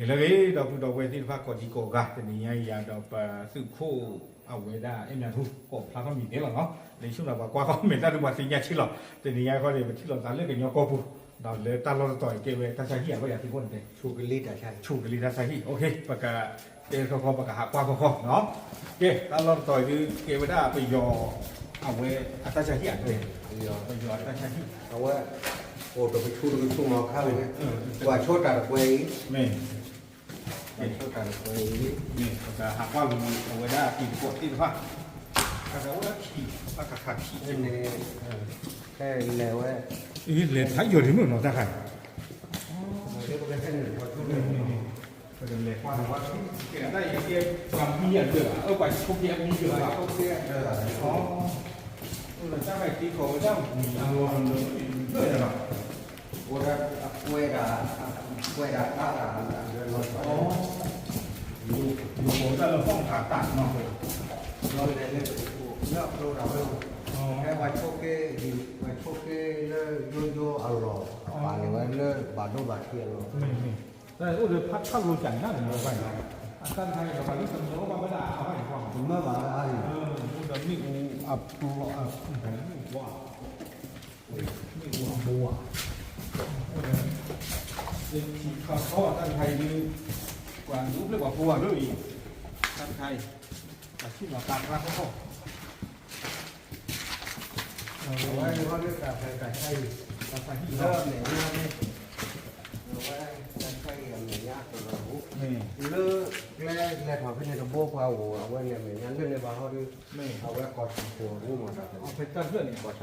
လၢအဂ့ၤ ဒီပုၢ်ဒီဝဲၢ်သ့ၣ်တဖၣ်ကိးဒံကိးဂၤ တနံၤညါအံၤဒီးပသုးခိၣ်အဝဲဒၣ်အဲၣ်နၤထူၣ် ကိးဖျါထီၣ်မံၤန့ၣ်လီၤနီၤ. လၢယဆိကမိၣ်ပှၤကွၢ်ဃီမဲာ်တၢ်ဒုးပှၤသ့ၣ်ညါဆံးလီၤ. တနံၤညါဃီန့ၣ် ပထံၣ်လိာ်သးလၢကညီကီၢ်ပူၤ ဒီးလၢတၢ်လီၢ်တတီၤအံၤကဲဝဲတၢ်ဆါဟံၣ်အဘၣ်ယၤသံကွၢ်န့ၣ်တဲ ဆိကလ့တၢ်ဆါဟံၣ် ဆိကလ့တၢ်ဆါဟံၣ် ပကတဲခီခီ ပကဟးကွၢ်ခီခီနီၤ. ကဲ တၢ်လီၢ်တတီၤအံၤဒုးကဲဝဲဒၣ်ပယီၤ အဝဲအတၢ်ဆါဟံၣ်အကျဲ ပယီၤအတၢ်ဆါဟံၣ် အဝဲ အိၣ်တကဆူးတကဆူးမၤခါဝဲ ပှၤဆိတၢ်တကွဲအံၤ မ့ၢ် ပှၤဆိတၢ်တကွဲအံၤ မ့ၢ် ပကဟးကွၢ်ဝံၤအဝဲဒၣ်အတံၤသကိးသ့ၣ်တဖၣ် အဝဲဒၣ်ခံ အကခးခံန့ၣ် ဖဲလဲၤဝဲ လဲၤဖးယိာ်ဒံးမ့ၢ်နီၤတၢ်ခါ ပကလဲၤကွၢ်ဒီးဝဲ ကဲတၢ်အံၤကဲ ပှၤမံအဒၢးဘၣ် အပှၤဆိက့အမံဒၢးဘၣ် ဆိက့အဒၢးဘၣ် တၢ်ခါအံၤကဲခီဝဲဒၣ်မံအလီၢ်လၢဒၢးလီၤ အိၣ်ဒၣ်အကွဲဒၣ် ကွဲဒၣ်တၢ် ယိၤကိးဝဲဒၣ်လၢ ဟီၣ်ခးတၢ်နီၤ လီၤလဲၤလၢတကထိ လၢအဖျိတၢ်ဝဲ ဖဲပှၤဆိက့ ပှၤဆိက့လၢယိယိအလီၢ် ပာ်န့ၢ်ဝဲလၢဘၣ်ဒိဘၣ်ထံးအလီၢ် အိၣ်ဒီးဖးထီၣ်လိာ်ကၠးန့ၣ် တမၢဘၣ်န့ၣ် အတၢ်တခါအံၤဒီးပှၤလၢတမၢဘၣ်ဝဲဒၣ်အါဘၣ်န့ၣ် တမၢဘၣ်အါအံၤ အိၣ်ဒီးမ့ၣ်အူအပျီ မ့ၣ်အူအဘိဧါ မ့ၣ်အူအဘိဧါ လၢထံခါခီတၢ်တခါအံၤဒုး ပှၤဒူဖျၢၣ်ပှၤဖိဘၣ်ဒိအံၤ တၢ်တခါအံၤ ပှၤဆံၣ်လီၤတၢ်ဖျါခီခီ အဝဲန့ၣ်ဟီဒုးတၢ်ဖဲတၢ်ဆါအံၤ တၢ်ဖးဟံၣ်လၢအမဲာ်ညါန့ၣ် အဝဲတၢ်ဆါအံၤအမဲာ်ညါတလီၤဘူး လၢကျဲလဲၤထီၣ်ဖဲန့ၣ်တဘိပှၤအိၣ် အဝဲန့ၣ်အမဲာ်ညါလၢန့ၣ်ဘၣ်ဟီဒုး အဝဲကီၢ်ဆၣ်ခိၣ်အရူမးတၢ်ဖဲန့ၣ် ကီၢ်ဆၣ်ခိၣ်အရူ လၢဖီ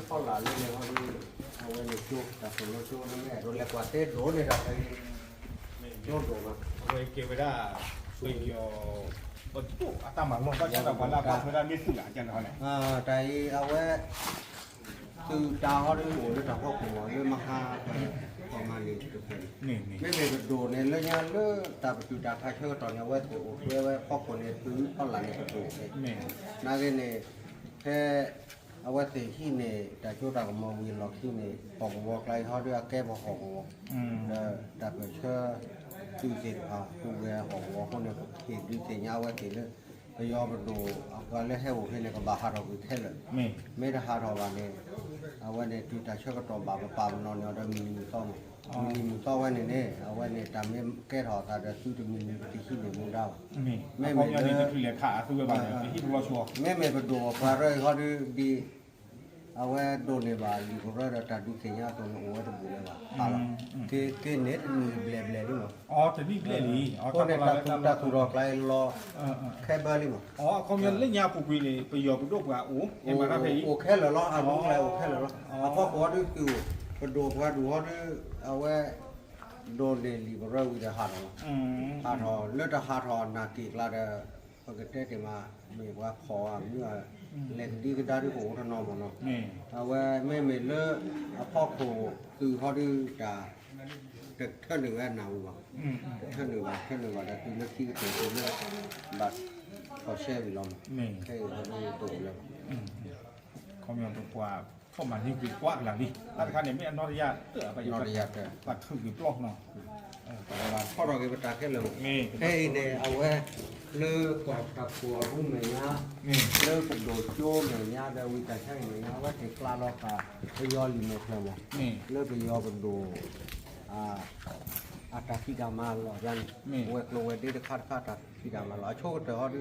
လာ်လၢန့ၣ်ဟီဒုး အဝဲန့ၣ်ကၠိ တၢ်သိၣ်လိကၠိ နမ့ၢ်အဲၣ်ဒိးလဲၤကွၢ်တဲဒိးန့ၣ်တၢ်ဖဲန့ၣ် ကၠိဒိၣ်မး အဝဲကဲဝဲဒၣ် ပယီၤ ပဒိၣ်အတၢ်မၤလီၢ် ဘၣ်ဆၣ်ဒီးပှၤလၢအဘၣ်ထွဲဒၣ်န့ၢ်သုးလၢအကန့ၣ်န့ၣ် တၢ်အံၤအဝဲ သုးတၢ်ဟီဒုးအိၣ်လၢတၢ်ဖီခိၣ်မး လၢမဟါ ပှၤမၤန့ၢ်တဖျၢၣ်န့ၣ် မ့မ့ၢ်ပဒိၣ်န့ၣ်လၢညါလၢတၢ်ပတုာ်တၢ်ခးဆၢကတီၢ်န့ၣ် အဝဲသ့ၣ်အိၣ်ထွဲဝဲဖီခိၣ်န့ၣ် သုးဖီလာ်န့ၣ်ပဒိၣ်န့ၣ် နာ်က့န့ၣ် ဖဲ အဝဲသ့ၣ်ဟံးန့ၢ် တၢ်ကၠိတၢ်ကမီၤဝံၤအလီၢ်ခံန့ၣ် ဟီၣ်ကဝီၤကျါအံၤဟီဒုး အကဲပဟီၣ်ကဝီၤ ဒီးတၢ်ပၢၢ်ဆၢ သုးသ့ၣ်တဖၣ် ဟူးဂဲၤဟီၣ်ကဝီၤအဃိန့ၣ် ပကဟ့ၣ်ဒုးသ့ၣ်ညါအဝဲသ့ၣ်လၢ ပယီၤပဒိၣ်အပှၤလၢဟဲအိၣ်ဖဲန့ၣ် ကဘၣ်ဟးထီၣ်ကွံာ်ခဲလၢာ်, မ့ၢ်တဟးထီၣ်ဘၣ်န့ၣ် အဝဲန့ၣ်တုၤတၢ်ဆၢကတီၢ်ဘၣ် ပပာ်ပနီၣ်န့ၢ်အီၤဒီးမုၢ်နံၤမုၢ်သီမး, မုၢ်နံၤမုၢ်သီဝဲန့ၣ်န့ၣ် အဝဲန့ၣ်တၢ်မ့ၢ်ကဲထီၣ်အသးဒီးသုတမံၤမံၤပတဟံးန့ၢ်မူဒါဘၣ်, မ့မ့ၢ်လၢ မ့မ့ၢ်ပဒိၣ်အပှၤရၢအံၤဟီဒုးဒ် အဝဲဒိးန့ၢ်ဘၣ်လံာ်ကရၢဒီးတၢ်ဒုးသ့ၣ်ညါအသိးန့ၣ် အိၣ်ဝဲတဘူၣ်လၢၤဘၣ်, က့ၤန့ၣ်တနံၣ်ဘျဲၣ်ဘျဲၣ်လံမး, အဃိန့ၣ်တၢ်သူၣ်ထီၣ်ကျါအံၤလီၤ ခဲဘၢလံမး, အခီပညီလၢညါပူၤကွံာ်န့ၣ် ပယီၤပဒိၣ်ပှၤအိၣ် အိၣ်ခဲလၢာ်လီၤ အဒိကျါအိၣ်ခဲလၢာ်လီၤ, အဖီခိၣ်ဟီဒုးသုးအိၣ် ပဒိၣ်ပှၤဒိၣ်ဟီဒုး အဝဲ ဒိးန့ၢ်လံာ်ကရၢဝံၤဒီးဟးထီၣ်လီၤ, ဟးထီၣ်လၢတဟးထီၣ်အနာ်က့ၤကျါဒီး ပကတဲတ့ၢ်မး မ့ၢ်ပှၤဖီၣ်ဧါ မ့ၢ်လဲၤကဒံကဒါဒုးကအိၣ်တနီၤမးနီၤ, အဝဲမ့မ့ၢ်လၢ အဖီခိၣ်သုးဟီဒုးတၢ် တထၢနုာ်ဝဲနၢ်ဟူဘၣ်, တထၢနုာ်ဘၣ် ထၢနုာ်ဘၣ်ဒီးတုၤလၢခံကတၢၢ်တုၤလၢ ဘၣ်ဖီၣ်ရှဲဝံၤလီၤမး, ခဲအံၤဟီဒုးတအိၣ်လၢၤဘၣ် ခီပညီပပှၤထီၣ်မၤန့ၢ်ကွံာ်ကွၢ်ကလာ်လံ, တၢ်တခါန့ၣ် မ့ၢ်အနီၢ်တယၢ်တၢၢ် ပှၤထုးကွံာ်ပျီနီၤ, ပှၤထီၣ်က့ၤပတၢ်ခဲလၢာ်မး, ဖဲအံၤန့ၣ် အဝဲ လၢကီၢ်ဆၣ်ခိၣ်အရူမဲာ်ညါ, လၢပဒိၣ်ကၠိမဲာ်ညါဒီးဝံတၢ်ဆါအံၤမဲာ်ညါ အဝဲသ့ၣ်ကျါလီၤဃာ် ပယီၤလံာ်မဲာ်ဖျၢၣ်မး, လၢပယီၤပဒိၣ် အတၢ်ဖံးတၢ်မၤလီၢ်န့ၣ်, ဝဲၤကျိၤဝဲၤဒ့တခါတခါတၢ်ဖံးတၢ်မၤလီၢ် အဆိကတၢၢ်ဟီဒုး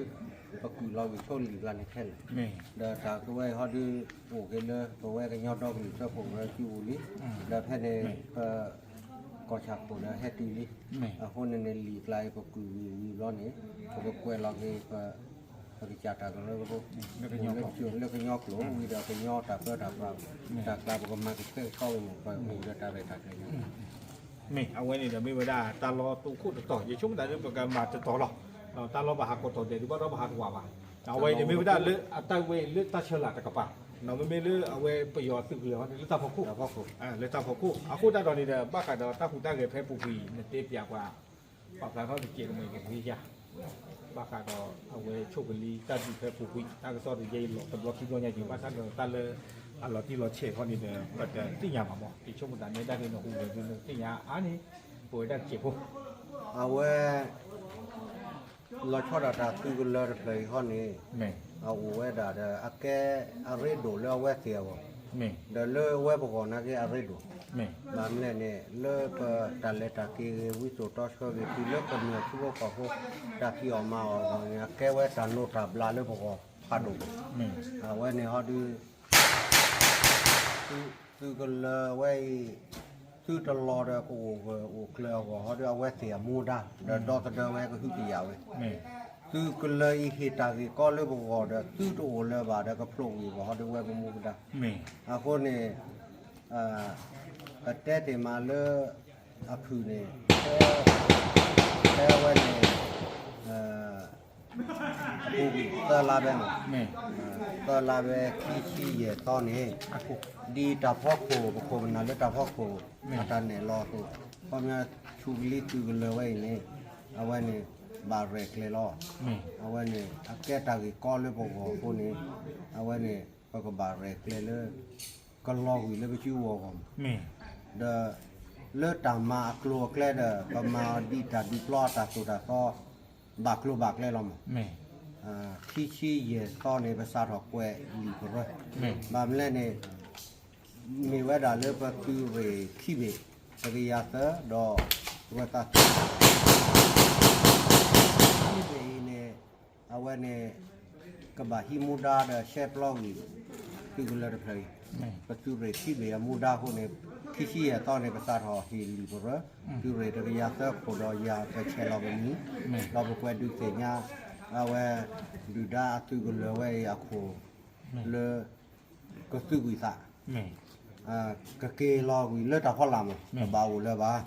ပကုၢ်လီၤဝံၤဆိလံာ်ကျါန့ၣ်ခဲလၢာ်, ဒီးတၢ်ကဝဲအံၤဟီဒုး အိၣ်က့ၤလၢပဝဲကညီဒီကလုာ်စၢဖှိၣ်ကရၢစုပူၤလံ, ဒီးဖဲန့ၣ် ပ ကီၢ်ဆၣ်ခိၣ်ဒီးဟဲတုၤလံ, အဃိန့ၣ်န့ၣ် လံာ်ကျါအံၤပကုၢ်ဝံၤဝံၤဘျီန့ၣ် ပကကွဲးလီၤက့ၤ ပကစၢ်တၢ်ကရၢကရိ လၢကညီကျိာ်ဝံၤဒီးကညီတၢ်ပၢတၢ်ပြး တၢ်ကျါပကမၤကဆှဲကဆှီဝဲန့ၣ် ပအိၣ်ဒီးတၢ်ရဲၣ်တၢ်ကျဲၤန့ၣ် မ့ၢ်အဝဲန့ၣ်ဒီးမ့ၢ်ဝဲဒၣ်တၢ်လီၢ်တခိၣ်တတီၤ ယဆိကမိၣ်သးလၢပကမၤတတီၤလီၤ, တၢ်လီၢ်ဘၣ်ဟးကိးတီၤဒဲးဒုးဘၣ်ဒီးဘၣ်ဟးတဝးဘၣ်, အဝဲန့ၣ်မ့ၢ်ဝဲဒၣ်လၢအတၢ်ဝဲလၢတၢ်ဆၢလာ်တကပၤ, မ့မ့ၢ်လၢအဝဲပယီၤသုးကလၢၤဟီန့ၣ် လၢတၢ်ဖီခိၣ်, လၢတၢ်ဖီခိၣ် အဃိသတးဒီးန့ၣ်ဒီး ဘၣ်ဃးဒီးတၢ်ဟူးတၢ်ဂဲၤဖဲပူၤကွံာ် နတဲပျးပှၤ ပာ်ဖျါထီၣ်တကဲးတမှဲၤက့ၤဝံၤယါ ဘၣ်ဃးဒီးအဝဲဆိကလံတၢ်ဒုးဖဲပူၤကွံာ် တၢ်ကစီၣ်တယဲအံၤလီၤတဘျီခံဘျီညါက့ၤ ဘၣ်ဆၣ်ဒီးတၢ်လၢ အလီၤတံၢ်လီၤဆဲးခီန့ၣ်ဒီး ပတသ့ၣ်ညါဘၣ်မး, ယဆိကမိၣ်သးမ့ၢ်ဒၣ်က့ၤနဟူဝဲဒုးနသ့ၣ်ညါအါန့ၣ်, ပဝဲဒၣ်စဲးဖိ အဝဲ လီၤဆီဒၣ်တၢ်သုးကလၢၤတဖျၢၣ်အံၤခီန့ၣ်, အအိၣ်ဝဲဒၣ်ဒီးအကဲအရ့ဒိၣ်လၢအဝဲသ့ၣ်အဂီၢ်, ဒီးလၢဝဲပဂီၢ်နာ်က့အရ့ဒိၣ်, ဘၣ်မနုၤလဲၣ်န့ၣ် လၢပတၢ်လဲၤတၢ်က့ၤဂ့ၤ ဝံစိာ်တီဆှၢဂ့ၤ တုၤလၢကမျၢၢ်ထံဖိကီၢ်ဖိ တၢ်ဖံးအီၣ်မၤအီၣ်အဂီၢ်န့ၣ် အကဲဝဲတၢ်နိးတၢ်ဘျးလၢပဂီၢ်ဖးဒိၣ်, အဝဲန့ၣ်ဟီဒုး သုးကလၢၤဝဲအံၤ သုတလီၤဒီးကအိၣ်ဂၢၢ်အိၣ်ကျၢၤအဂီၢ်ဟီဒုး အဝဲသ့ၣ်အမူဒါ ဒီးဒီသဒၢဝဲကဟုကယာ်ဝဲ, သုးကလၢၤအံၤဟ့ၣ်တၢ်ဂ့ၢ်ကီလၢပဂီၢ်ဒီး သုတအိၣ်လၢၤဘၣ်ဒီးကဖျိးကွံာ်အဂီၢ်ဟီဒုး ဝဲပမူပဒါ, အဃိန့ၣ် ပတဲတ့ၢ်မးလၢ အဖုၣ်န့ၣ် ဖဲအဝဲန့ၣ် အပူၤကွံာ်သၢလါဘဲမး, သၢလါဘဲခံဆံယဲၢ်သီန့ၣ်, ဒ်တၢ်ဖီခိၣ် ပခိၣ်ပနၢ်လၢတၢ်ဖီခိၣ် အတၢ်နဲၣ်လီၤအသိး, ခီပညီ ဆူကလံၤသုးကလၢၤဝဲအံၤန့ၣ် အဝဲန့ၣ် ဘၣ်ရဲၣ်ကျဲၤလီၤ, အဝဲန့ၣ် အကဲတၢ်ဂ့ၢ်ကီလၢပဂီၢ်အဃိန့ၣ်, အဝဲန့ၣ် ပကဘၣ်ရဲၣ်ကျဲၤလၢ ကလီၤဝံၤလၢပစုအဂီၢ်မး, ဒီး လၢတၢ်မၤအကျိၤအကျဲဒီး ပမၤဒ်တၢ်ဒုးပျီအတၢ်သိၣ်တၢ်သီ ဘၣ်ကျိၤဘၣ်ကျဲလီၤမး, ခံဆံယဲၢ်သီန့ၣ် ပစးထီၣ်ကွဲးလံာ်ပရၢ, ဘၣ်မနုၤလဲၣ်န့ၣ် မ့ၢ်ဝဲဒၣ်လၢပသုးရ့ၣ်ခံဘ့ၣ် တကယၤသၢ ဒီး ဝဲသးသုး ခံဘ့ၣ်အံၤန့ၣ် အဝဲန့ၣ် ကဘၣ်ဟံးမူဒါဒီးရှဲပျီကွံာ် သုးကလၢၤတဖျၢၣ်အံၤ, ပသုးရ့ၣ်ခံဘ့ၣ်အမူဒါအဃိန့ၣ် ခံဆံယဲၢ်သီန့ၣ် ပစးထီၣ်ဟ့ၣ်လံာ်ပရၢ, သုးရ့ၣ်တကယၤသၢခိၣ်ဒီးယၤ ပဆဲးလီၤပမံၤ, ဒီးပကွဲးဒုးသ့ၣ်ညါ အဝဲ ဒုၣ်ဒါအသုးကလၢၤဝဲအံၤအခိၣ် လၢ ကသုးကွံာ်သး ကက့ၤလီၤကွံာ်လၢတၢ်ဖီလာ်မး ကဘၣ်အိၣ်လၢၤဘၣ်,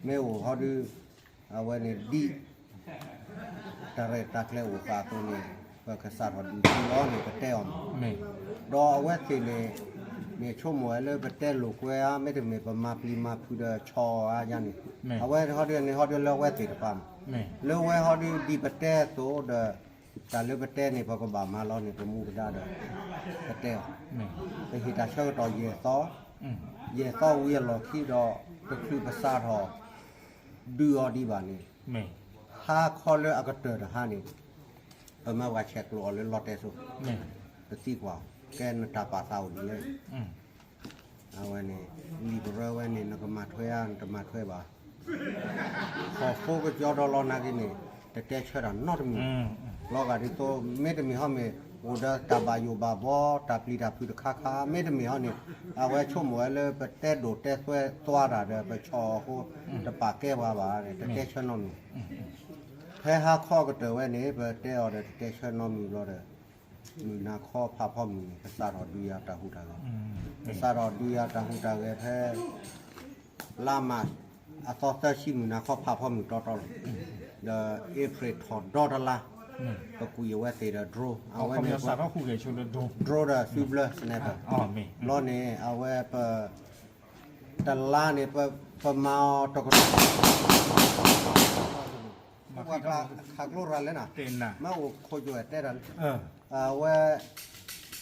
မ့ၢ်အိၣ်ဟီဒုး အဝဲန့ၣ်ဒ် တၢ်ရဲၣ်တၢ်ကျဲၤအိၣ်သးအသိးန့ၣ် ပကစးထီၣ်ဒုးသ့လီၤန့ၣ် ပတဲအီၤမး, ဒီးအဝဲသ့ၣ်န့ၣ် မ့ၢ်ဆိကမိၣ်ဝဲလၢပတဲလိာ်ကွဲဧါ မ့တမ့ၢ်ပမၤပျံၤမၤဖုးဒီးဆီအီၤဧါယါန့ၣ်, အဝဲဟီဒုးန့ၣ်ဟီဒုးလၢအဝဲသ့ၣ်တဖၣ်မး, လၢဝဲဟီဒုးဒ်ပတဲအသိးဒီး တၢ်လၢပတဲန့ၣ် ပကဘၣ်မၤလီၤန့ၣ် ပမူပဒါဒီး ပတဲအီၤ, ပဟ့ၣ်တၢ်ဆၢကတီၢ်ယဲၢ်သီ, ယဲၢ်သီဝံၤအလီၢ်ခံဒီး တချုးပစးထီၣ် ဒုးအီၤဒံးဘၣ်န့ၣ်, ဟါခီလၢအကတၢၢ်တဟါန့ၣ် ပမၤဝဲဆဲးကျိးအီၤလၢလီတဲစိ, ပသံကွၢ်အီၤ ကဲနတၢ်ပာ်သးအိၣ်ဒ်လဲၣ်, အဝဲန့ၣ် လံာ်ပရၢဝဲန့ၣ် နကမၤထွဲဧါ နတမၤထွဲဘၣ်, ဟီၣ်ဖိကစီဒီလီၤနာ်က့န့ၣ် တတဲဆၢတၢ်နီတမံၤ, လီၤဂာ်ဒ်သိး မ့တမ့ၢ်ဟီမ့ၢ် အိၣ်ဒီးတၢ်ဘၣ်ယိၣ်ဘၣ်ဘီ တၢ်ပျံၤတၢ်ဖုးတခါခါ မ့တမ့ၢ်ဟီန့ၣ် အဝဲဆိကမိၣ်ဝဲလၢပတဲဒိၣ်တဲသွဲသွါတၢ်ဒီး ပဆီၣ်အီၤအဃိ တပာ်ကဲပှၤဘၣ် တတဲဆၢနီတမံၤ, ဖဲဟါခီကတၢၢ်ဝဲန့ၣ် ပတဲအီၤဒီးတတဲဆၢနီတမံၤဘျီဒီး မုၢ်နၤခီဖးဖီမုၢ်န့ၣ် ပစးထီၣ်ဒုးယၤတၢ်ဟူးတၢ်ဂဲၤ, ပစးထီၣ်ဒုးယၤတၢ်ဟူးတၢ်ဂဲၤဖဲ လါမး အသီသၢဆံ မုၢ်နၤခီဖးဖီမုၢ်တီတီလီၤ, ဒီး April ထီၣ်ဒီတလါ ပကွံာ်အဝဲသ့ၣ်ဒီး drone အဝဲန့ၣ် drone ဒီးစုဘျၢ sniper ဘျီန့ၣ် အဝဲပ တလါန့ၣ် ပမၤအီၤတကတီၢ် ပှၤခးကျိရၤလဲၣ်နၤ, မ့ၢ်အိၣ်ခိၣ်ယိၤတဲတၢ်လၢ အဝဲ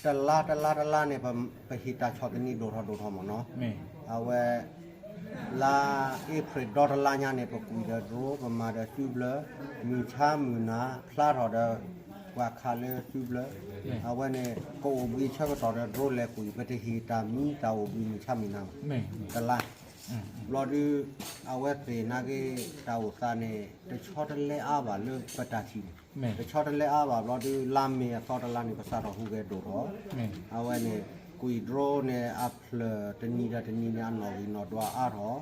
တလါတလါတလါန့ၣ် ပဟ့ၣ်တၢ်ဆီၣ်သနံးဒိၣ်ထီၣ်ဒိၣ်ထီၣ်မ့ၢ်နီၤ, အဝဲ လါ April ဒီတလါညါန့ၣ် ပကွံာ်ဒီး drone ပမၤဒီးစုဘျၢ မုၢ်ဆါမုၢ်နၤ ဖျါထီၣ်ဒီး ပှၤခးလၢစုဘျၢ အဝဲန့ၣ် ကအိၣ်ဘှံးဆၢကတီၢ်ဒီး drone လဲၤကွံာ် ပတဟ့ၣ်တၢ်မံတၢ်အိၣ်ဘှံးမုၢ်ဆါမုၢ်နၤဘၣ်, တလါ ဘျီဒုး အဝဲသ့ၣ်နာ်က့ တၢ်အိၣ်သးန့ၣ် တဆီတလဲအါဘၣ်လၢပတၢ်ထံၣ်န့ၣ်, တဆီတလဲအါဘၣ်ဘျီဒုး လါမ့ၤအသီတလါန့ၣ် ပစးထီၣ်ဟူးဂဲၤဒိၣ်ထီၣ်, အဝဲန့ၣ် ကွံာ် drone န့ၣ် အဖျၢၣ်တနံၤဒီးတနံၤန့ၣ် အနီၣ်ဂံၢ်နီၣ်ဒွးအါထီၣ်,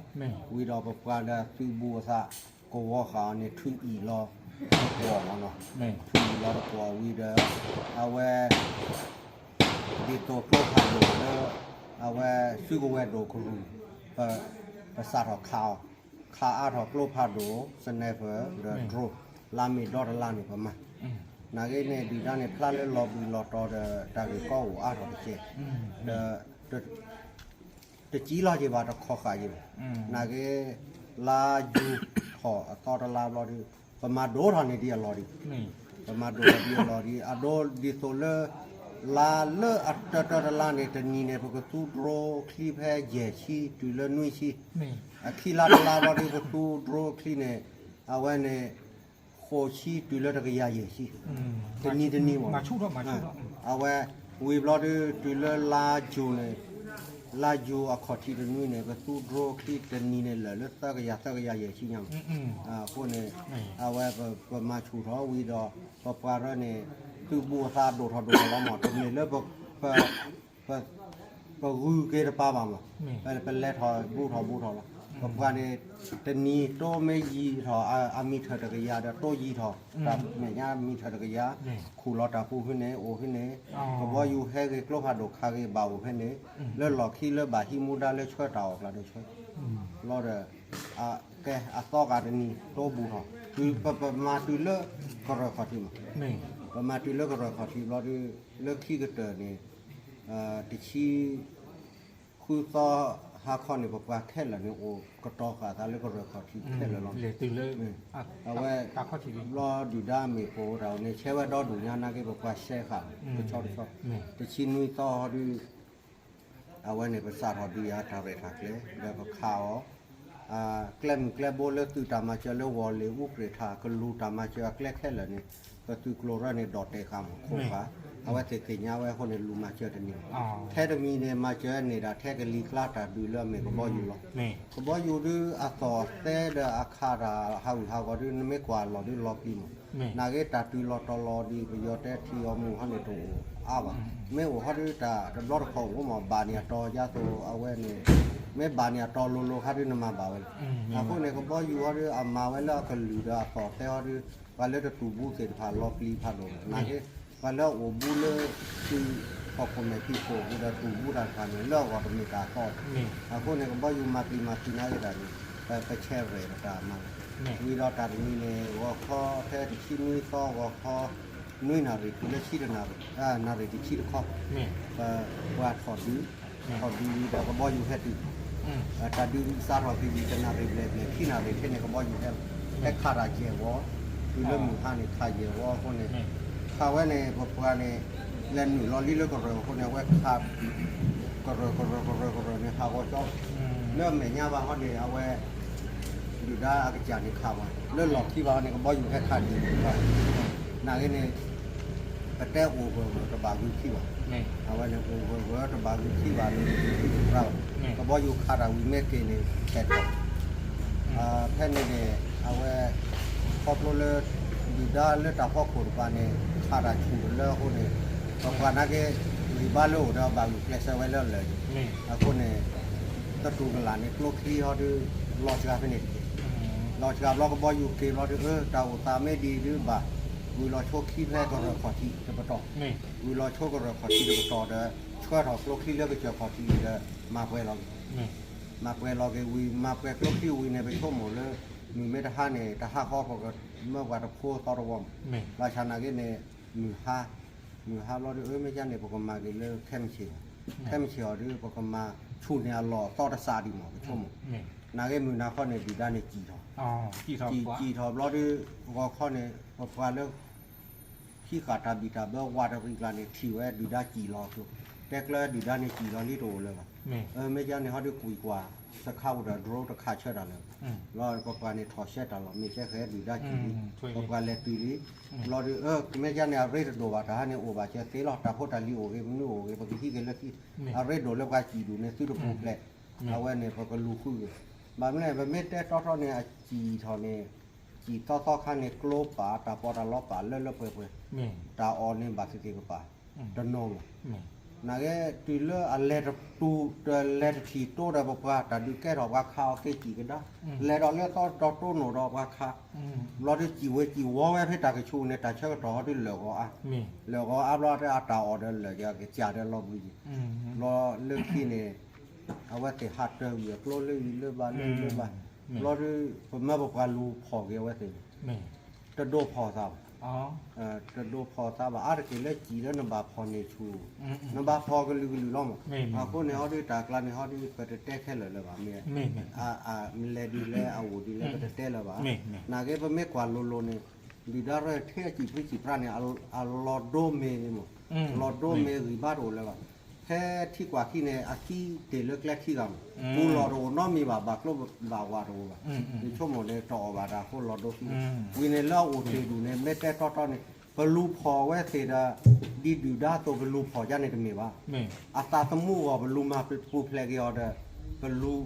ဝံၤဒီးပပှၤလၢအသုးဘူးအသး ကဝီၤဃာ်အီၤန့ၣ် ထုးအံၣ်လီၤတကွီၢ်မ့ၢ်နီၤ, ထုးအံၣ်လီၤတကွီၢ်ဝံၤဒီး အဝဲ ဒ်သိးကျိဖးဒိၣ်လၢ အဝဲစုကဝဲၤဒိၣ်ကရူၢ် ပ ပစးထီၣ်ခးအီၤ, ခးအါထီၣ်ကျိဖးဒိၣ် sniper ဒီး drone လါမ့ၤဒီတလါန့ၣ် ပမၤ, နာ်က့န့ၣ် ဒုၣ်ဒါန့ၣ် ဖျါလၢလီၤဘှံးလီၤတီၤဒီး တၢ်ဂ့ၢ်ကီအိၣ်အါထီၣ်တက့ၢ်, ဒီး တကံလီၤက့ၤဘၣ် တခီဃာ်က့ၤဘၣ်, နာ်က့ လါယူၤထီၣ်အသီတလါဘျီဒီး ပမၤဒိၣ်ထီၣ်န့ၢ်ဒံးအလီၢ်ဒံး, ပမၤဒိၣ်ထီၣ်ဒံးအလီၢ်ဒံး အဒိဒ်သိးလၢ လါလၢအတၢတၢတလါန့ၣ် တနံၤန့ၣ် ပကသူ drone ချံဖဲယဲၢ်ဆံ တုၤလၢနွံဆံ, အခံလါတလါဘျီဒုး ပသူ drone ချံန့ၣ် အဝဲန့ၣ် ဃိးဆံ တုၤလၢတကယၤယဲၢ်ဆံ, တနံၤတနံၤမး, အဝဲ ဝံၤဘျီဒုး တုၤလၢလါယူၤန့ၣ် လါယူၤအခီၣ်ထံးတနွံန့ၣ် ပသူ drone ချံတနံၤန့ၣ် လၢာ်လၢသၢကယၤ သၢကယၤယဲၢ်ဆံညါမး, အဃိန့ၣ် အဝဲပမၤဆူၣ်ထီၣ်ဝံၤဒီး ပပှၤရၢန့ၣ် သုးဘူးအသးဒိၣ်ထီၣ်ဒိၣ်ထီၣ်လီၤမး, တမ့ၢ်လၢ ပဂုၤက့ၤတပၤဘၣ်မး, ပလဲၤထီၣ်ဘူးထီၣ်ဘူးထီၣ်လီၤ. ပပှၤန့ၣ် တနံၤတိမ့ၢ်ယံာ်ထီၣ် အမံထၢၣ်တကယၤဒီး တိယံာ်ထီၣ် တၢ်မဲာ်ညါမံထၢၣ်တကယၤ, ခူၣ်လီၤတၢ်ပူၤဖဲန့ၣ် အိၣ်ဖဲန့ၣ်, ကဘီယူၤဟဲဂ့ၤကျိဖးဒိၣ်ခးဂ့ၤဘၣ်အိၣ်ဖဲန့ၣ်, လၢလီၢ်ခံလၢဘၣ်ဟံးမူဒါလၢဆှၢတၢ်အီၣ်ကျါဒီးဆှၢ, လီၤဒီး ကဲအသီဂၤတနံၤတိဘူးထီၣ်, ပမၤတုၤလၢကရၢၢ်ခီၣ်ထံးမး, ပမၤတုၤလၢကရၢၢ်ခီၣ်ထံးဘျီဒုး လၢခံကတၢၢ်န့ၣ် တဆံ ဃုသီဟါခီန့ၣ် ပပှၤခဲလၢာ်န့ၣ် အိၣ်ကတီၤဃာ်သးလၢကရၢၢ်ခီၣ်ထံးခဲလၢာ်လီၤ. အဝဲ ဘျီဒုၣ်ဒါမ့ၢ်ပိာ်တၢ်န့ၣ် ဆဲးဝဲဒီဒူၣ်ညါနာ်က့ ပပှၤဆဲးဃာ် တဆီတဆီ, တဆံနွံသီဟီဒုး အဝဲန့ၣ် ပစးထီၣ်ဒုးယၤတၢ်ရဲၣ်တၢ်ကျဲၤ ဒီးပခးအီၤ ကျဲမုၢ်ကျဲဘိလၢသုးတၢ်မၤစၢၤလၢဝီၤလ့ၤ အူကြ့ၣ်ထး ကလူးတၢ်မၤစၢၤအကျဲခဲလၢာ်န့ၣ် ပသုးကျိၤရၢန့ၣ် ဒိးတဲာ်ဃာ်မး ခိၣ်ဃာ်, အဝဲသ့ၣ်သ့ၣ်ညါဝဲအဃိန့ၣ် လူၤမၤစၢၤတန့ၢ်ဘၣ်. ထဲတမံၤန့ၣ် မၤစၢၤန့ၢ်ဒၣ်ထဲကလံၤကျါတၢ်ဒုးလၢအမ့ၢ်ကဘီယူၤလီၤ. ကဘီယူၤဒုးအသီၣ်သဲဒီးအခးတၢ်ဟးဂူာ်ဟးဂီၤဒုး နမ့ၢ်ကွၢ်လီၤဒုးလီၤပျံၤမး, နာ်က့တၢ်တုၤလီၤတီၤလီၤဒုး ပယီၤတဲထံအီၤမုၢ်ဟီန့ၣ်တအိၣ်အါဘၣ်. မ့ၢ်အိၣ်ဟီဒုးတၢ်တဘျီတခီၣ်အိၣ်မး ဘၣ်န့ၢ်အတီၤယါသိးအဝဲန့ၣ် မ့ၢ်ဘၣ်န့ၢ်အတီၤလိၤလိၤခါဒုးနမၤဘၣ်ဝဲလီၤ. အဃိန့ၣ် ကဘီယူၤဟီဒုးအမၤဝဲလၢအကလုာ်ဒီးအသီၣ်သဲဟီဒုး ပှၤလၢတတူၢ်ဘူးသ့ၣ်တဖၣ်လီၤပျံၤဖးဒိၣ်, နာ်က့ ပှၤလၢအအိၣ်ဘူးလၢ သုးဟီၣ်ခိၣ်မဲာ်ဖံးခိၣ်ဒီးတူၢ်ဘူးတၢ်တဖၣ်န့ၣ် လၢအဂီၢ်တမ့ၢ်တၢ်အသီၣ်, အဃိန့ၣ် ကဘီယူၤမၤပျံၤမၤဖုးနာ်က့တၢ်န့ၣ် ပဆဲးရဲၣ်ဒီးတၢ်မၤလီၤ. ဝံၤဒီးတၢ်တမံၤန့ၣ် ဂီၤခီဖဲတဆံနွံသီ ဂီၤခီ နွံနၣ်ရံၣ်တုၤလၢဆံတနၣ်ရံၣ်, နၣ်ရံၣ်တဆံတခီ, ပပှၤထီၣ်ဒုး, ထီၣ်ဒုးဝံၤဒီးကဘီယူၤဟဲတုၤ, တၢ်ဒုးစးထီၣ်ကယံာ်တနၣ်ရံၣ်ဘျဲၣ်ဘျဲၣ် ခံနၣ်ရံၣ်ထဲန့ၣ် ကဘီယူၤဟဲလီၤ. ဟဲခးတၢ်ယဲၢ်ဝီ, တုၤလၢမုၢ်ဟါန့ၣ် ခးယဲၢ်ဝီအဃိန့ၣ်, ခးဝဲန့ၣ် ပပှၤန့ၣ် လဲၤနုာ်လီၤလံလၢကရၢၢ်အဃိန့ၣ် အဝဲခး ကရၢၢ် ကရၢၢ် ကရၢၢ် ကရၢၢ်န့ၣ် ဟးဂီၤကၠီ, လၢအမဲာ်ညါဘၣ်ဟီန့ၣ် အဝဲ ဒုၣ်ဒါအကစၢ်န့ၣ်ခးဝဲ, လၢလီၢ်ခံဘၣ်ဟီန့ၣ် ကဘီယူၤဟဲခးဒံးဘၣ်, နာ်က့န့ၣ် ပတဲအိၣ်ဂၢၢ်ဂၢၢ်တဘၣ်ဂုၤခံဘၣ်, အဝဲန့ၣ်အိၣ်ဂၢၢ်ဂၢၢ်တဘၣ်ဂုၤခံဘၣ်န့ၣ် တသ့ၣ်ညါဘၣ်, ကဘီယူၤခးတၢ်ဝံၤမ့ၢ်က့ၤန့ၣ် ဆဲးထီၣ် ဖဲန့ၣ်န့ၣ် အဝဲ ခီဖျိလၢ ဒုၣ်ဒါလၢတၢ်ဖီခိၣ်တပၤန့ၣ် ခးတၢ်ဆူၣ်တလၢအဃိန့ၣ် ပပှၤနာ်က့ ဂံၢ်ဘါလၢအိၣ်ဒီးဘၣ်ဂုာ်ကျဲးစၢးဝဲလၢအလၢာ်န့ၣ်, အဃိန့ၣ် တတူၢ်ကလာ်န့ၣ် ကျိချံဟီဒုး လီၤစှၤဖဲန့ၣ်တက့ၢ်, လီၤစှၤဘျီကဘီယူၤက့ၤဘျီဒုး အၢ တၢ်အိၣ်သးမ့ၢ်ဒ်အံၤဒုးဘၣ်, ဝံၤလီၤဆိခံဖဲကရၢၢ်ခီၣ်ထံးတပတီၢ်, ဝံၤလီၤဆိကရၢၢ်ခီၣ်ထံးတပတီၢ်ဒီး ဆှၢထီၣ်ကျိချံလၢကစၢၢ်ခီၣ်ထံးဒီး မၤပှဲၤလီၤက့ၤ မၤပှဲၤလီၤက့ၤဝံၤ မၤပှဲၤကျိချံဝံၤန့ၣ် ပဆိကမိၣ်လၢ မုၢ်မ့ၢ်တဟါန့ၣ် တဟါဃီပကမၢပှၤတဖိသီတဝီမး, ဘၣ်ဆၣ်နာ်က့န့ၣ် မုၢ်ဟါ, မုၢ်ဟါဘျီဒုး အၢ မ့ၢ်ကန့ၣ် ပကမၤက့ၤလၢခဲမုၢ်ဆ့ၣ်, ခဲမုၢ်ဆ့ၣ်အီၤဒုး ပကမၤဆူၣ်န့ၢ်အလီၢ်အသီတစးဒံးမး ပဆိကမိၣ်, နာ်က့မုၢ်နၤခီန့ၣ် ဒုၣ်ဒါန့ၣ်စံၣ်ထီၣ်, စံၣ်ထီၣ်ဘျီဒုး ဂီၤခီန့ၣ် ပပှၤလၢ ဟံးဃာ်တၢ်ဘံၣ်တၢ်ဘၢဝးတရံးကျါန့ၣ် ထံၣ်ဝဲဒုၣ်ဒါစံၣ်လီၤအကျိၤ, တဲကျၢၤဒုၣ်ဒါန့ၣ်စံၣ်လီၤလံတအိၣ်လၢၤဘၣ်, အၢ မ့ၢ်ကန့ၣ်ဟီဒုး ကွံာ်ကွၢ် စခါအိၣ်ဒီး drone တခးဆၢတၢ်လၢၤဘၣ်, လီၤပပှၤန့ၣ်ထီၣ်ဆှဲတၢ်လီၤ မ့ၢ်ဆှဲဃဲဒုၣ်ဒါစံၣ်လံ, ပပှၤလဲၤတုၤလံ, ဘျီဒုး အၢ မ့ၢ်ကန့ၣ်အရ့တဒိၣ်ဘၣ် တၢ်ဟါန့ၣ်အိၣ်ဘၣ်စၢၤသ့လီၤ တၢ်ဖိတၢ်လံၤအိၣ်ဂ့ၤ မနုၤအိၣ်ဂ့ၤ ပကဟံးက့ၤလၢခံ, အရ့ဒိၣ်လၢပှၤစံၣ်ဒူၣ်န့ၣ် သုတပူၤဖျဲး, အဝဲန့ၣ် ပကလူၤဃုဂ့ၤ, ဘၣ်မနုၤလဲၣ် ပမ့ၢ်တဲတီထီန့ၣ် အစံၣ်ထီၣ်န့ၣ် စံၣ်သီသီခါန့ၣ် ကျိပာ် တၢ်ပီးတၢ်လီပာ် လၢလၢပှဲၤပှဲၤ, တၢ်အီၣ်န့ၣ်ဘၣ်သ့ၣ်သ့ၣ်ကပၤ, တနီၤမး, နာ်က့ တုၤလၢအလဲၤတပူၤ တလဲၤတထံၣ်တိဒီးပပှၤ တၢ်ဒုးကဲထီၣ်ပှၤခးအီၤက့ၤစံၣ်ကဒါ, လဲၤဒီးလၢသီတီတိနိၣ်ဒီးပှၤခး, ဘျီဒုးစံၣ်ဝဲစံၣ်ဝီဝဲဖဲတၢ်ကဆူးန့ၣ် တၢ်ဆၢကတီၢ်ဟီဒုးလၢာ်ဂီၤအါ, လၢာ်ဂီၤအါဘျီတၢ်အတၢ်အီၣ်ဒီးလၢာ်ကစၢ်ဒီးလီၤဘှံးယံၤ, ဘျီလၢခံန့ၣ် အဝဲသ့ၣ်ဟးတၢ်ဝံၤအကျိလၢအံၤလၢဘၣ်လၢအံၤလၢဘၣ်, ဘျီဒုး ပမၢပပှၤလူၤဖီၣ်က့ၤအဝဲသ့ၣ်န့ၣ်, တဒိးဖီၣ်သးဘၣ်, တဒိးဖီၣ်သးဘၣ် အါတက့ၢ်လၢစံၣ်လၢနဘၣ်ဖီၣ်န့ၢ်ဆူၣ်, နဘၣ်ဖီၣ်ကလုာ်ကလုာ်လီၤမး, အဃိန့ၣ်ဟီဒုးတၢ်ကျါန့ၣ်ဟီဒုး ပတတဲခဲလၢာ်လၢၤဘၣ်မ့ၢ်, မလဲၤဒ်လဲၣ်အအိၣ်ဒ်လဲၣ် ပတတဲလၢၤဘၣ်, နာ်က့ပမ့ၢ်ကွၢ်လိၤလိၤန့ၣ်, ဒုၣ်ဒါရဲၣ်ထဲအစံၣ်ပြံစံၣ်ပြါန့ၣ် အလီၤဒိမ့ၢ်န့ၣ်မး လီၤဒိမ့ၢ်ဂံၢ်ဘါတအိၣ်လၢၤဘၣ်. ဖဲထံကွၢ်ခံန့ၣ် အခံတ့ၢ်လၢကျဲခံဂၤမး, ပူၤလီၢ်တအိၣ်နီတမံၤဘၣ်, ဘၣ်ကျိဘၣ်ဝးတအိၣ်ဘၣ်. ယဆိကမိၣ်န့ၣ် တအိၣ်ဘၣ်တၢ်အဃိလီၤဒိဆူ, ဝံၤန့ၣ်လၢအအိၣ်တ့ၢ်ဒူၣ်န့ၣ် မ့ၢ်တဲတီတီန့ၣ် ပလူၤဖီၣ်ဝဲသ့ၣ်ဒီး ဒ်ဒုၣ်ဒါအသိးပလူၤဖီၣ်ယါန့ၣ်တမ့ၢ်ဘၣ်. အသးသမူအဂီၢ်ပလူၤမၤပူၤဖျဲးက့ၤအီၤဒီး ပလူၤ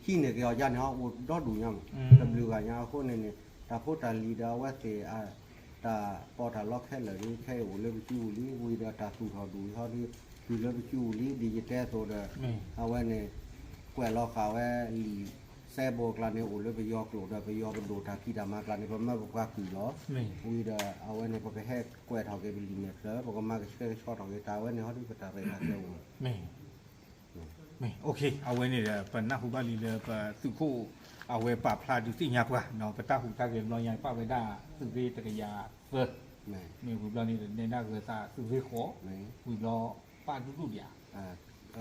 ဟံးန့ၢ်က့ၤအီၤယါန့ၣ် အိၣ်ဒီဒူၣ်ညါမး, တဘျုးဂၤညါအဃိန့ၣ်န့ၣ် တၢ်ဖိတၢ်လံၤဒီးအဝဲသ့ၣ် တၢ်ပီးတၢ်လီခဲလၢာ်ဒီး ခဲအံၤအိၣ်လၢပစုပူၤလံ, ဝံၤဒီးတၢ်သူၣ်ထီၣ်ဒူၣ်အံၤဟီဒီး တုၤလၢပစုပူၤလံ, ဒ်ယတဲအသိးဒီး အဝဲန့ၣ် ကွဲးလီၤဃာ်ဝဲလံာ်စဲဘိအကျါန့ၣ် အိၣ်လၢပယီၤကျိာ်ဒီး ပယီၤပဒိၣ်တၢ်ဖံးတၢ်မၤအကျါန့ၣ် ပမၢပပှၤကွံာ်လီၤ. ဝံၤဒီးအဝဲန့ၣ် ပကဟဲကွဲးထီၣ်က့ၤပလံာ်မဲာ်ဖျၢၣ်, ပကမၤကဆှဲကဆှီထီၣ်က့ၤတၢ်ဝဲန့ၣ်ဟီဒီး ပတၢ်ရဲၣ်တၢ်ကျဲၤအိၣ် အဝဲန့ၣ်ဒီး ပနၢ်ဟူဘၣ်လံလၢပသုးခိၣ် အဝဲပာ်ဖျါဒုးသ့ၣ်ညါပှၤ ပတၢ်ဟူးတၢ်ဂဲၤဘျီညါ ပာ်ဝဲဒၣ်သုးရ့ၣ်တကယၤသၢ, မ့ၢ်ဝံၤဘျီန့ၣ်ဒီး နဲဒၣ်ဂဲၤသးသုးရ့ၣ်ဃီ, ဝံၤဘျီ ပာ်ဒူၣ်ဒူၣ်ဒံးဧါ.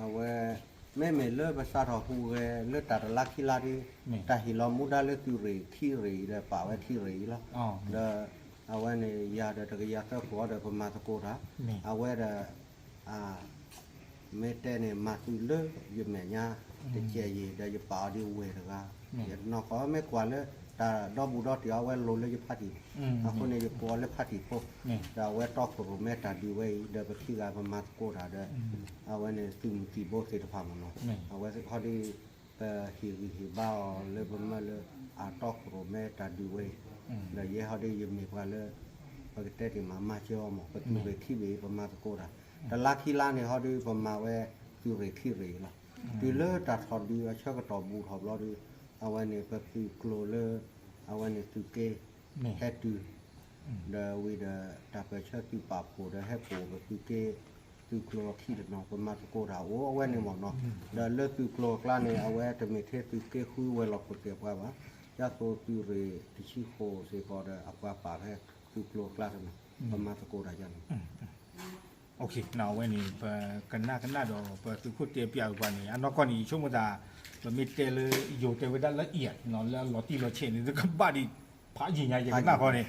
အဝဲ မ့မ့ၢ်လၢပစးထီၣ်ဟူးဂဲၤလၢတၢ်တလါခံလါဒီး တၢ်ဟ့ၣ်လီၤမူဒါလၢသုးရ့ၣ်ခံရ့ၣ်ဒီးပာ်ဝဲခံရ့ၣ်အံၤလီၤ. ဒီးအဝဲန့ၣ် ယၤဒီးတကယၤသၢခိၣ်အီၤဒီးပမၤသကိးတၢ်, အဝဲဒီး မ့ၢ်တဲန့ၣ် မၤသုးလၢယမဲာ်ညါ တကဲးယံၤ ဒီးယပာ်အီၤဒ်ဝဲၢ်တဂၤ, ယနီၢ်ကီၢ်မ့ၢ်ကွၢ်လၢ တၢ်ဒီဘူးဒီတံၢ်အီၤ အဝဲလိၤလၢယဖါတံၢ်, အဃိန့ၣ် ယကိးအီၤလၢဖါတံၢ်ဖိ, ဒီးအဝဲတီခိၣ်ရိၣ်မဲတၢ်ဒုးဝဲအံၤ ဒီးပခံဂၤပမၤသကိးတၢ်ဒီး အဝဲန့ၣ်သုးမုၢ်သံၣ်ဘိသ့ၣ်တဖၣ်မ့ၢ်နီၤ, အဝဲဟီဒီး ပဟ့ၣ်ဂံၢ်ဟ့ၣ်ဘါအီၤလၢပမၢလၢ အတီခိၣ်ရိၣ်မဲတၢ်ဒုးဝဲအံၤ, ဒီးယဲဟီဒီးယမ့ၢ်ပှၤလၢ ပကတဲတ့ၢ်မး မၤစၢၤအီၤမး ပသုးရ့ၣ်ခံဘ့ၣ် ပမၤသကိးတၢ်, တလါခံလါန့ၣ်ဟီဒီး ပမၤဝဲသုးရ့ၣ်ခံရ့ၣ်လီၤ. တုၤလၢတၢ်ထီၣ်ဒုးအဆၢကတီၢ်ဘူးထီၣ်ဘျီဒီး အဝဲန့ၣ် ပသုးကျိၤလၢ အဝဲန့ၣ်သုးက့ ဟဲတုၤ ဒီးဝံၤဒီး တၢ်ပၢၢ်ဆၢသုးပာ်ဖှိၣ်ဒီးဟဲပိာ်ပသုးက့ သုးကျိၤအခံတနီၤ ပမၤသကိးတၢ်အိၣ် အဝဲန့ၣ်မ့ၢ်နီၤ, ဒီးလၢသုးကျိၤအကျါန့ၣ် အဝဲတမ့ၢ်ထဲသုးက့ဃုဝဲၤလီၢ်ခိၣ်သ့ၣ်ပှၤဘၣ်, ဒ်သိးသုးရ့ၣ်တဆံဃိးစ့ၢ်ကီးဒီး အပှၤပာ်ဖဲသုးကျိၤအကျါတနီၤ ပမၤသကိးတၢ်ယါန့ၣ် အဝဲန့ၣ် ပကနၣ်ကနၣ်ဒီးပသုးခိၣ်တဲပၠးပှၤန့ၣ် အနီၢ်ကီၢ်န့ၣ် ယဆိကမိၣ်သး ပမ့ၢ်တဲလၢ ယိၤတဲဝဲဒၣ်လၢအံၤ လၢအလီၤတံၢ်လီၤဆဲးန့ၣ် တကဘၣ်ဒံးဖးယံာ်ညါ ယကနၣ်ဃီန့ၣ်,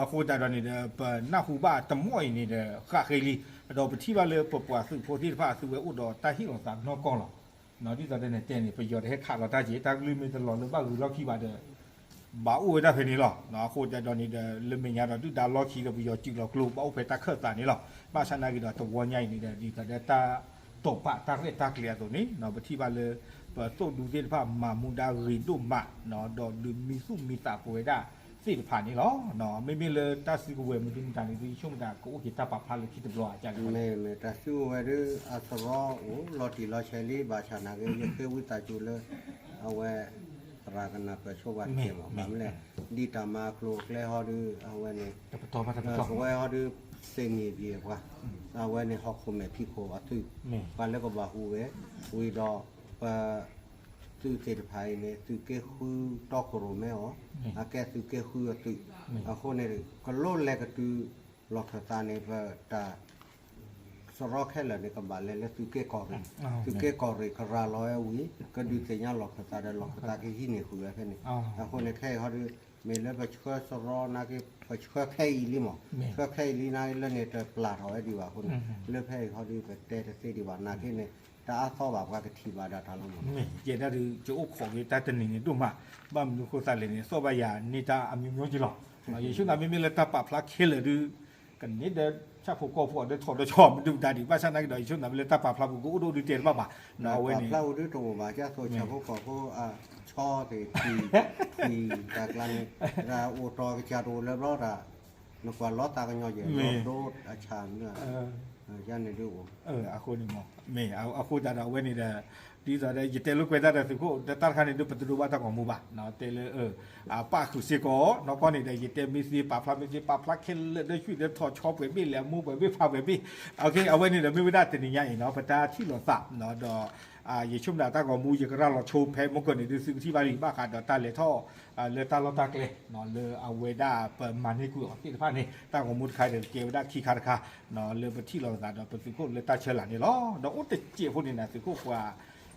အဃိသတးဒီးန့ၣ်ဒီး ပနၢ်ဟူဘၣ်တမီၢ်အံၤန့ၣ်ဒီး ဃၣ်ဃ့လံ, ဒီးပထံၣ်ဘၣ်လၢပပှၤသုးဖိသ့ၣ်တဖၣ် သုဝဲအိၣ်ဒီးတၢ်ဟ့ၣ်လီၤသးနီၢ်ကီၢ်လီၤ. ဒ်သိးတဲန့ၣ်တဲန့ၣ် ပယီၤတဟဲခးလီၤတၢ်က့ၤ တၢ်ကလုၢ်မ့ၢ်တလီၤလၢဘၣ်ဂုၤလီၢ်ခံဘၣ်ဒီး ဘၣ်အိၣ်ဝဲဒၣ်ဖဲန့ၣ်လီၤ. အဃိသတးဒီးန့ၣ်ဒီး လၢမဲာ်ညါဒီးဒုၣ်ဒါလီၢ်ခံဒီးပယီၤစုးလီၤကျိ ဘၣ်အိၣ်ဖဲတၢ်ခၢၣ်သးန့ၣ်လီၤ. ဘၣ်ဆၣ်နာ်က့ဒီးတဝီညါအံၤန့ၣ်ဒီး ဒ်သိးဒီးတၢ်တိာ်ပာ်တၢ်ရဲၣ်တၢ်ကျဲၤအသိးန့ၣ် ပထံၣ်ဘၣ်လၢ ပသိၣ်ဒူသ့ၣ်တဖၣ်မၤမူဒါဂ့ၤဒိၣ်မး ဒီးဒုးမံသူၣ်မံသးပဝဲဒၣ်သ့ၣ်တဖၣ်န့ၣ်လီၤ. မ့မ့ၢ်လၢတၢ်စုကဝဲၤမနုၤမတၤန့ၣ် ယဆိကမိၣ်သးကအိၣ်က့ၤတၢ်ပာ်ဖျါလၢခံတဘျီဧါ မ့ၢ်မ့ၢ်တၢ်စုကဝဲၤဒီး အစရီအိၣ်လီၤတံၢ်လီၤဆဲးလံ ဘၣ်ဆၣ်နာ်က့ ယဃ့ဝံသးစူၤလၢ အဝဲ သရၣ်ကနၢ်ပၢၢ်ဆိဝဲတက့ၢ်မး ဘၣ်မနုၤလဲၣ် ဒ်တၢ်မၤကျိၤကျဲဟီဒီး အဝဲန့ၣ် ပဝဲဟီဒီး သ့ၣ်နံၣ်ပှၤ အဝဲန့ၣ် ဟီၣ်ခိၣ်မဲာ်ဖံးခိၣ်အသုး ပှၤလၢကဘၣ်ဟူးဂဲၤ ဝံၤဒီး ပ သုးသ့ၣ်တဖၣ်အံၤန့ၣ် သုးက့ဃုတီခိၣ်ရိၣ်မဲအီၤ အကဲသုးက့ဃုအသုး အဃိန့ၣ် ကလိလဲၤကတုၤလီၢ်ခၢၣ်သးန့ၣ် ပတၢ် စရီခဲလၢာ်န့ၣ် ကဘၣ်လဲၤလၢသုးက့ကီၢ်ရ့ၣ်, သုးက့ကီၢ်ရ့ၣ်ကရၤလီၤဝဲဝံၤ ကဒုးသ့ၣ်ညါလီၢ်ခၢၣ်သးဒီးလီၢ်ခၢၣ်သးကဟံးန့ၢ်ဃုာ်ဝဲဖဲန့ၣ်, အဃိန့ၣ် ခဲအံၤဟီဒီး မ့ၢ်လၢပဆှၢစရီနာ်က့ ပဆှၢခဲအံၤလံမး, ဆှၢခဲအံၤလံနာ်က့လၢန့ၣ်တပျၢ်ထီၣ်ဝဲဒံးဘၣ်အဃိန့ၣ် လၢဖဲအံၤဟီဒီး ပတဲတသ့ဒံးဘၣ်နာ်က့န့ၣ် တအါသီဘၣ် ပှၤကထံၣ်ဘၣ်ဒၣ်တၢ်လီၤမး, ယဲဒၣ်ဒုး ယအိၣ်ခိးက့ၤတၢ်တနံၤန့ၣ်ဒိၣ်မး, ဘၣ်မနုၤဃိသတးလဲၣ်န့ၣ် သီၣ်ဘၣ်ယၤန့ၢ်တၢ်အမျိုးမျိုးက့ၤလီၤ, ယဆိကမိၣ်မ့မ့ၢ်လၢတၢ်ပာ်ဖျါခဲလၢာ်ဒုး ကန့ၢ်ဒီးဆၣ်ဖိကီၢ်ဖိအီၤဒီးထီၣ်ဒီးဆီမနုၤမတၤဒံး ဘၣ်ဆၣ်နာ်က့ဒီး ယဆိကမိၣ်မ့ၢ်လၢတၢ်ပာ်ဖျါပူၤကအိၣ်ဒီးဒုးတဲတဘၣ်ဘၣ်, အဝဲန့ၣ် ပာ်ဖျါပူၤဒုးတအိၣ်ဘၣ် ကသိးဆၣ်ဖိကီၢ်ဖိအဆီသ့ၣ် ထွံၣ် ထွံၣ်တၢ်ကျါန့ၣ် တၢ်အိၣ်တီၢ်ကစၢ်တအိၣ်လၢၤဘျီတၢ် နကွၢ်လီၤသးကညီၤယဲၢ် လီၤဒိအဆၣ်မနုၤ ယၤန့ၣ်ဒုးအိၣ် အဃိန့ၣ်မ့ၢ် မ့ၢ်အဃိသတးဒီးအဝဲန့ၣ်ဒီး ဒ်သိးဒီး ယတဲလိာ်ကွဲးတၢ်ဒီးသုးခိၣ် တၢ်တခါန့ၣ်ဒုး ပတဒိးဘၣ်တၢ်ဂီၤမူဘၣ်, တဲလၢ ပာ်ဃုာ်စ့ၢ်ကီး နီၢ်ကီၢ်န့ၣ်ဒီး ယတဲမ့ၢ်သ့ ပာ်ဖျါမ့ၢ်သ့ ပာ်ဖျါခဲလၢာ်ဒီး ဆူၣ်ဒီးထီၣ်ဆီပှဲၤဘ့ၣ် လဲၤအမိၢ်ပှဲၤဘ့ၣ်ဖးပှဲၤဘ့ၣ်, အဝဲန့ၣ်ဒီး မ့ၢ်ဝဲဒၣ်တနံၤညါအံၤနီၤ ပတၢ်ထံၣ်လိာ်သးဒီး ယဆိကမိၣ်ဒၣ်တၢ်ဂီၤမူ ယကရၤလီၤဆိဖဲမုၢ်ကၢၢ်န့ၣ်ဒုး သုကထံၣ်ဘၣ်လံ ဘၣ်ဃးဒီးတၢ်လဲၤထီၣ် လၢတၢ်လီၢ်တၢ်ကျဲ လၢအဝဲဒၣ်ပမၤန့ၢ်ကွံာ်အီၤသ့ၣ်တဖၣ်န့ၣ် တၢ်ဂီၤမူတခါဒီး ကဲဝဲဒၣ်ခံခါတခါ လၢပထံၣ်လိာ်သးဒီးပသုးခိၣ်လၢတၢ်ဆၢလာ်န့ၣ်လီၤ. ဒီးအိၣ်တစဲးဖိန့ၣ်နၤ သုးခိၣ်ပှၤ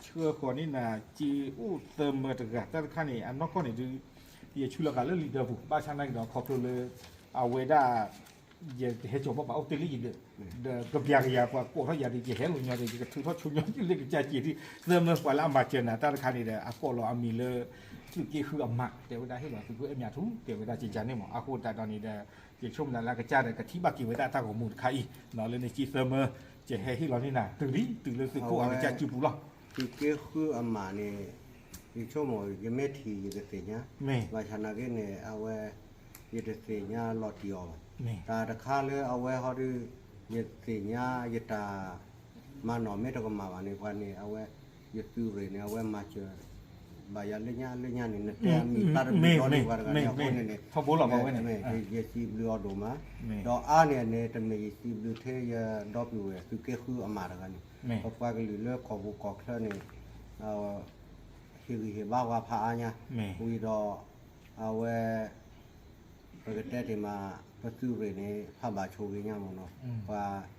ဆှၢဃီၤန့ၢ်နၤ က့အိၣ်သၢမၢတဂၤ တၢ်တခါန့ၣ် အနီၢ်ကီၢ်န့ၣ်ဒုး ယဆူလီၤဃာ်လၢလံာ်ဒၢပူၤ ဘၣ်ဆၣ်နာ်က့ဒီး ခီဖျိလၢ အဝဲဒၣ် ယတဟဲကၠီၤဘၣ်ဘၣ်အိၣ်တ့ၢ်လံယဒၢး, ဒီးကဘျံးကယၤပှၤကိးထီၣ်ယၤဒီး ယဟဲလိာ်ညီဒီး ယကထုးထီၣ်ဆိညီလၢကစၢ်က့ၤဒ် သၢမၢပှၤလၢအမၤစၢၤနၤတၢ်တခါန့ၣ်ဒီး အကိးလီၤအမံၤလၢ သုးက့ဃုအမး တဲဝဲဒၣ်ဟ့ၣ်လီၤသုးခိၣ်အဲၣ်မၠးထူ တဲဝဲဒၣ်ကကန့ၣ်မး အဃိသတးဒီးန့ၣ်ဒီး ယဆိကမိၣ်ဒၣ်လၢအကစၢ်ဒီးကထံၣ်ဘၣ်က့ၤဝဲဒၣ်တၢ်ဂီၤမူတခါအံၤ လၢနက့သၢမၢ ယဟဲဟ့ၣ်လီၤန့ၢ်နၤ တုၤလံ တုၤလၢသုးခိၣ်အကစၢ်စုပူၤလီၤ. သုးက့ဃုအမးန့ၣ် ယဆိကမိၣ် ယမ့ၢ်ထံၣ်ယကသ့ၣ်ညါ, ဘၣ်ဆၣ်နာ်က့န့ၣ် အဝဲ ယတသ့ၣ်ညါလီၤတံၢ်အီၤဘၣ်. တၢ်တခါလၢအဝဲဟီဒီး ယသ့ၣ်ညါယတၢ်မၤနီၣ်မ့ၢ်တကမၣ်ဘၣ်န့ၣ် ပှၤန့ၣ် အဝဲ ယသုးရ့ၣ်န့ၣ် အဝဲမၤစၢၤ ဘၣ်ယၤလၢညါလၢညါန့ၣ် နတဲအမံၤဖျါတဘျုးလီၤဒ်ပှၤတဂၤန့ၣ် အဃိန့ၣ်န့ၣ် ယစံးဘျုးအီၤဒိၣ်မး, ဒီးအါန့ၢ်န့ၣ် တမ့ၢ်ယစံးဘျုးထဲယဒီပုၢ်ဝဲၢ်သုးက့ဃုအမးတဂၤန့ၣ် ပပှၤကလုာ်လၢကီၢ်ပူၤကီၢ်ချၢန့ၣ် ဟ့ၣ်ဂံၢ်ဟ့ၣ်ဘါဝဲဖးအါညါ, ဝံၤဒီး အဝဲ ပကတဲတ့ၢ်မး ပသုးရ့ၣ်န့ၣ် ဖးဘၣ်ဆိၣ်ဂ့ၤညါမ့ၢ်နီၤ, ပှၤ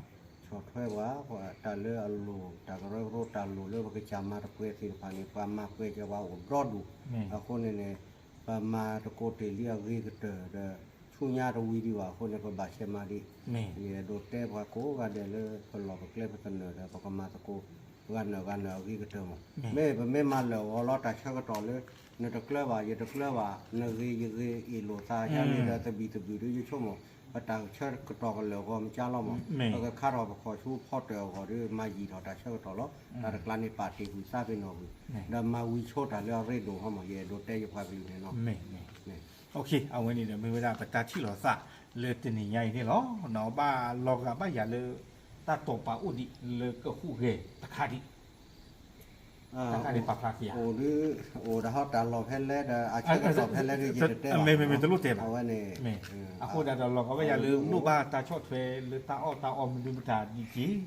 ဆီၣ်ထွဲပှၤ တၢ်လၢအလိၣ် တၢ်ကရၢကရိတၢ်လိၣ်လၢပကစၢ်မၤတပှဲၤသ့ၣ်တဖၣ်န့ၣ် ပှၤမၤပှဲၤက့ၤပှၤအိၣ်ဒီဒူၣ်, အဃိန့ၣ်န့ၣ် ပမၤသကိးတ့ၢ်လံအဂ့ၤကတၢၢ်ဒီး ဆူညါတဝံၤဒံးဘၣ်အဃိန့ၣ် ပဘၣ်ဆဲးမၤဒံး, ယအဲၣ်ဒိးတဲပှၤကိးဂၤဒဲးလၢပလီၢ်ပကျဲပသနၢၣ်ဒီး ပကမၤသကိး ဂၤနၢၤဂၤနၢၤအဂ့ၤကတၢၢ်မး, မ့ၢ်ပမ့ၢ်မၤလၢာ်ဂီၤလီၤတၢ်ဆၢကတီၢ်လၢ နတကျၢၤဘၣ် ယတကျၢၤဘၣ် နဂ့ၤယဂ့ၤအ့ၣ်လိာ်သးယါန့ၣ်ဒီး သဘံၣ်သဘုၣ်ဒီးယဆိကမိၣ် ပတၢ်ဆၢကတီၢ်ကလၢာ်ဂီၤမကၢ်လီၤမး, ပကခါထီၣ်ပခီၣ်ဆူဖီတၢၣ်အဂီၢ်ဒီး မၤယံာ်ထီၣ်တၢ်ဆၢကတီၢ်လီၤ, တၢ်တကျါန့ၣ် ပာ်တ့ၢ်ကွံာ်သးပ့ၤနီၣ်ကွံာ်, ဒီးမၤဝံၤဆိတၢ်လၢအရ့ဒိၣ်ဟီမး ယအဲၣ်ဒိးတဲယပှၤကလုာ်န့ၣ်လီၤ. အဝဲန့ၣ်ဒီးမ့ၢ်ဝဲဒၣ်ပတၢ်ထံၣ်လိာ်သးလၢတနံၤညါအံၤန့ၣ်လီၤ. ဘၣ်လီၤဂာ်ဘၣ်ယၤလၢ တၢ်တိာ်ပာ်အိၣ်ဒံးလၢကဟူးဂဲၤတခါဒံး, တခါဒံးပာ်ဖျါက့ၤဧါ, အိၣ်ဒုး အိၣ်ဒီးဟီတၢ်လီၢ်ဖဲလဲၣ်ဒီး အဆၢကတီၢ်ဖဲလဲၣ်ဒုး ယတတဲဘၣ်, မ့မ့ၢ်တလိၣ်တဲဘၣ်, အဝဲန့ၣ် အဃိဒၣ်ဒီးလီၤဂာ်ဘၣ်ယၤလၢလိၣ်ဘၣ်တၢ်ဆီၣ်ထွဲလၢတၢ်အီၣ်တၢ်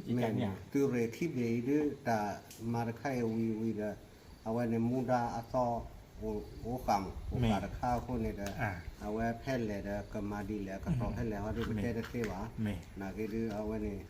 အီမနုၤမတၤဒ်က့ၤ, သုးရ့ၣ်ခံဘ့ၣ်အံၤဒုး တၢ်မၤတခါအံၤဝံၤဝံၤဒီး အဝဲန့ၣ်မူဒါအသီ အိၣ်ဃာ်မး အိၣ်ဃာ်တခါအဃိန့ၣ်ဒီး အဝဲဖဲလဲၣ်ဒီးကမၤဒ်လဲၣ် အကတီၢ်ဖဲလဲၣ်ဟီဒုး ပတဲတသ့ဘၣ်, နာ်က့ဒုး အဝဲန့ၣ်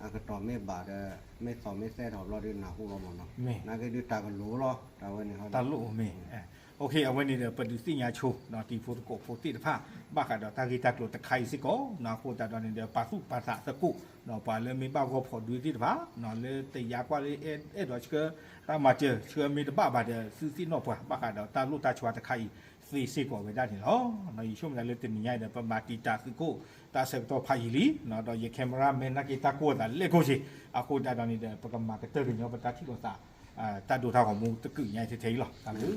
အကတီၢ်မ့ၢ်ဘၣ်ဒီး မ့ၢ်သီၣ်မ့ၢ်သဲထီၣ်ဘျီဒုး နၢ်ဟူလီၤမးနီၤ, နာ်က့ဒုး တၢ်ကလိၤလီၤ တၢ်ဝဲန့ၣ် တၢ်လိၣ်မ့ၢ် အဝဲန့ၣ်ဒီး ပဒုးသ့ၣ်ညါဆိ တံၤဖိသကိးဖိသ့ၣ်တဖၣ် ဘၣ်ဃးဒီးတၢ်ဂ့ၢ်တၢ်ကျိၤတခါအံၤစ့ၢ်ကီး အဃိသတးဒီးန့ၣ်ဒီး ပာ်သူၣ်ပာ်သးသကိး ပှၤလၢမ့ၢ်ဘၣ်ဂီၢ်ဖီၣ်ဒုးသ့ၣ်တဖၣ် လၢတယာ်ကွၢ်လၢအဲၣ်ဒိးဆှၢ တၢ်မၤစၢၤ ဆှၢမ့ၢ်တဘၣ်ဘၣ်ဒီး သုသ့ၣ်နီၣ်ပှၤ ဘၣ်ဃးဒီးတၢ်လိၣ်တၢ်ဆိတခါအံၤသ့စ့ၢ်ကီးဝဲဒၣ်န့ၣ်လီၤ. ယဆိကမိၣ်ဒၣ်လၢတနံၤညါအံၤဒီး ပမၤတံာ်တာ်သုးခိၣ် တၢ်ဆၢကတီၢ်ဖးယံာ်လံ ဒီးယ cameraman နာ်က့တၢ်ကိၢ်သးလဲၤကိၢ်ဆ့ အဃိသတးဒီးန့ၣ်ဒီး ပကမၤကတၢၢ်ကညီပတၢ်ထံၣ်လိာ်သး တၢ်ဒိတၢ်ဂီၤမူတကုာ်ညါထဲထဲအံၤလီၤ. တၢ်ဘျုး